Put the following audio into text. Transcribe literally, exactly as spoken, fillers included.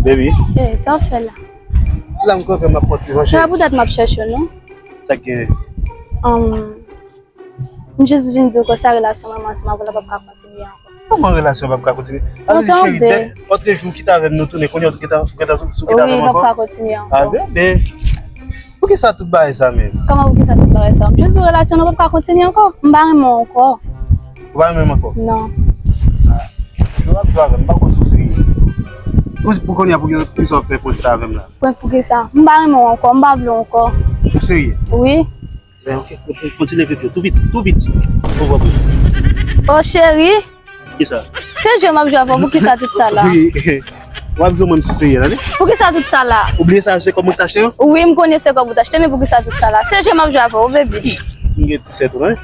Baby. Eh, sa w ap fè la? La m kanpe, m ap pran ti manje. Se pa poutèt m ap chèche w, non. Sa k gen? Um, m jis vin di w konsa relasyon mwen ansanm avè w la p ap ka kontinye ankò. Kòman relasyon p ap ka kontinye? Sa vle di, cheri, dè, lòt jou w kite avè m, nou tounen, kounye a w gentan, gentan sou, sou kite avè m ankò? Wi, p ap ka kontinye ankò. Ah, bebe. Poukisa tout bagay sa menm? Kòman poukisa tout bagay sa? M jis di w relasyon nou p ap ka kontinye ankò. M pa renmen w ankò. Ou pa renmen m ankò? Non. Ah, yo ap jwe avè m, m pa konn si w serye. Pou, pou kounye a, pou, poukisa w ap fè prank sa avè m la? Prank poukisa? M pa renmen w ankò, m pa vle w ankò. Ou serye? Wi. Ben, ok, kontinye, kontinye vide yo. Tou piti, tou piti. Ou pran pou. Oh, cheri. Kisa? Se jwe m ap jwe avè w, poukisa tout sa la? Wi. W ap jwe mwen, m sou serye, tande? Poukisa tout sa la? Ou bliye sa, se kòb mwen ki t achte yo? Wi, m konnen se kòb ou t achte, men poukisa tout sa la? Se jwe m ap jwe avè w, baby. M gen disèt ou, tande?